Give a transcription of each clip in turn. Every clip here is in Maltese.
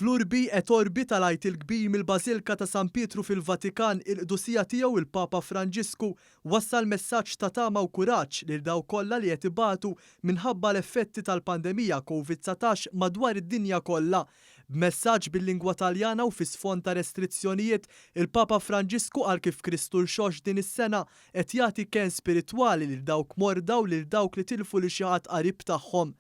Fl-Urbi et Orbi tal-Għid il-Kbir mill-Bażilka ta' San Pietru fil-Vatikan, il-Qdusija Tiegħu il-Papa Franġisku wassal messaġġ ta' tama u kuraġġ lil dawk kollha li qed ibatu minħabba l-effetti tal-pandemija Covid 19 madwar id-dinja kollha. B'messaġġ bil-lingwa Taljana u fi sfond ta' restrizzjonijiet, il-Papa Franġisku qal kif Kristu Rxoxt din is-sena qed jagħti kenn spiritwali lil dawk morda u lil dawk li tilfu lil xi ħadd qarib tagħhom.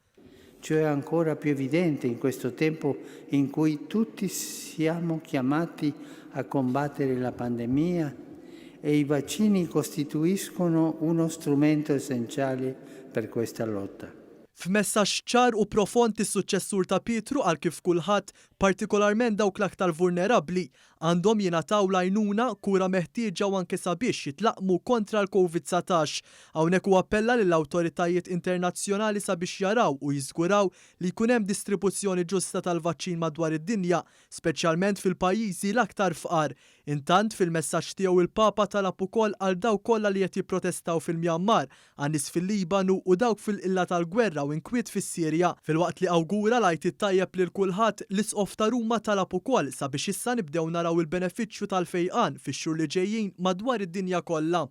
Ciò è ancora più evidente in questo tempo in cui tutti siamo chiamati a combattere la pandemia e i vaccini costituiscono uno strumento essenziale per questa lotta. F'messaġġ ċar u profond is-suċċessur ta' Pietru qal kif kulħadd, partikolarment dawk l-aktar vulnerabbli, għandhom jingħataw l-għajnuna, kura meħtieġa u anke sabiex jitlaqqmu kontra l-Covid 19. Hawnhekk hu appella lill-awtoritajiet internazzjonali sabiex jaraw u jiżguraw li jkun hemm distribuzzjoni ġusta tal-vaċċin madwar id-dinja, speċjalment fil-pajjiżi l-aktar fqar. Intant, fil-messaġġ tiegħu il-Papa talab ukoll għal dawk kollha li qed jipprotestaw fil-Myanmar, għan-nies fil-Libanu u dawk fil-qilla tal-gwerra u inkwiet fis-Sirja. Filwaqt li awgura l-Għid it-Tajjeb lil kulħadd, l-Isqof ta' Ruma talab ukoll sabiex issa nibdew naraw il-benefiċċju tal-fejqan fix-xhur li ġejjin madwar id-dinja kollha.